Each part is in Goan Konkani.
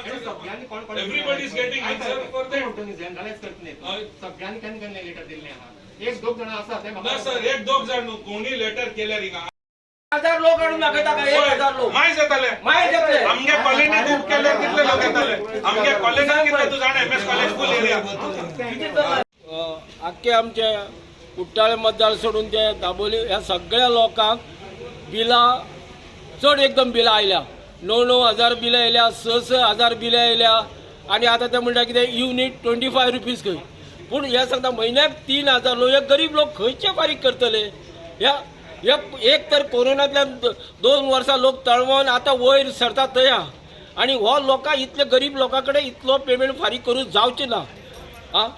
सगळ्यांनी कोण कोण Everybody is getting answer for that. Generalise करत नाही. हय. सगळ्यांनी केन्ना केन्ना लेटर दिल्लें आहा. एक दोग जाणां आसा ते ना सर, एक दोग जाण न्हू, कोणी लेटर केल्यार हिंगा हजार लोक हाडून दाखयता काय? 1000 लोक माय जाताले. माय जातले. आमगे कॉलनी खूब केल्यार कितले लोक येताले आमगे कॉलनीत? कितले तूं जाणा, एमएस कॉलेज फूल एरिया. आख्खे आमचे कुट्टाळे मतदार सोडून ते दाबोली ह्या सगळ्या लोकांक बिलां चड एकदम बिलां आयल्या. णव णव हजार बिलां येयल्या, स स हजार बिलां येयल्या. आनी आतां ते म्हणटा कितें युनीट 25 रुपीज खंय. पूण हे सांगता, म्हयन्याक 3000 लोक, हे गरीब लोक खंयचे फारीक करतले? ह्या एक तर कोरोनांतल्यान 2 वर्सां लोक तळमळून आतां वयर सरता थंय आहा. आनी हो लोकां इतले गरीब लोकां कडेन इतलो पेमेंट फारीक करूंक जावचें ना. आं,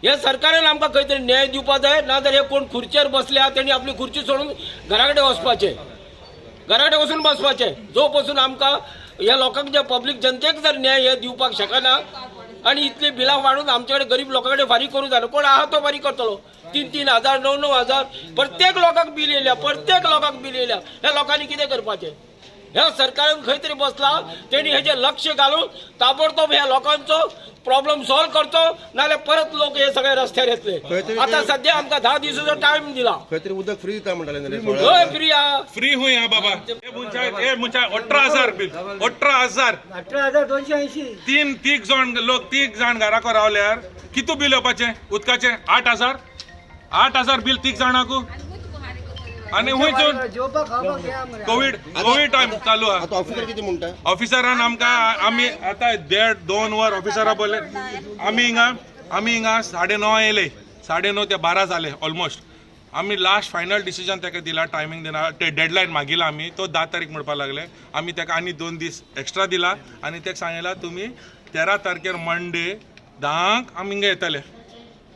हे सरकारान आमकां खंय तरी न्याय दिवपा जाय. नाजाल्यार हे कोण खुर्चेर बसल्या तेणी आपली खुर्ची सोडून घरा कडेन वचपाचें, घरा कडेन वचून बसपाचें. जो पसून आमकां ह्या लोकांक, जे पब्लीक जनतेक जर न्याय हे दिवपाक शकना आनी इतली बिलां वाडून आमचे कडेन, गरीब लोकां कडेन फारीक करूं जायना. कोण आहा तो फारीक करतलो? तीन तीन हजार, णव णव हजार प्रत्येक लोकांक बील येयल्या, प्रत्येक लोकांक बील येयल्या. ह्या लोकांनी कितें करपाचें? ह्या सरकारान खंय तरी बसला तेणी हेजें लक्ष घालून ताबडतोब ह्या लोकांचो प्रॉब्लम सॉल्व करचो, नाजाल्यार परत लोक हे सगळे रस्त्यार येतले. आतां सद्या आमकां 10 दिसाचो टायम दिला. खंय तरी उदक फ्री दिता म्हणटाले न्ही रे? हय, फ्री आहा. फ्री हुंय हा बाबा? हे मनशा, हे मनशा 18,000 बील, 18,000. 18,280. तीन तीग जाण लोक, तीग जाण घराको रावल्यार कितू बील येवपाचें उदकाचें? 8000, 8000 बील तीग जाणांकू. आनी हुंयसून जेवपाक खावपाक घ्या मरे. कोवीड टायम चालू आहा. आतां ऑफिसर कितें म्हणटा? ऑफिसरान आमकां, आमी आतां देड दोन वर ऑफिसरा बोले. आमी हिंगा 9:30 येयले, 9:30 ते 12 जाले ऑलमोस्ट. आमी लास्ट फायनल डिसिजन ताका दिला, टायमींग दिना, ते डेडलायन मागिला आमी. तो 10 तारीख म्हणपाक लागले. आमी ताका आनी 2 दीस एक्स्ट्रा दिला आनी ताका सांगिला, तुमी 13 तारखेर मंडे 10क आमी हिंगा येतले.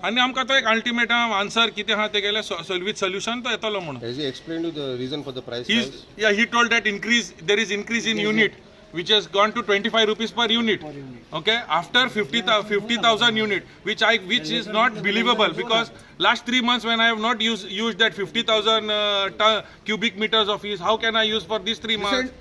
आनी आमकां तो एक अल्टिमेटम आन्सर कितें आहा तेगेलें विथ सोल्युशन तो येतलो म्हणून. Has he explained you the reason for the price? He's, yeah, he told that increase there is increase in unit, which has gone to 25 rupees per unit, okay, after 50,000 unit, which is not believable, because last 3 months when I have not used that 50,000 cubic meters of use, how can I use for these 3 months?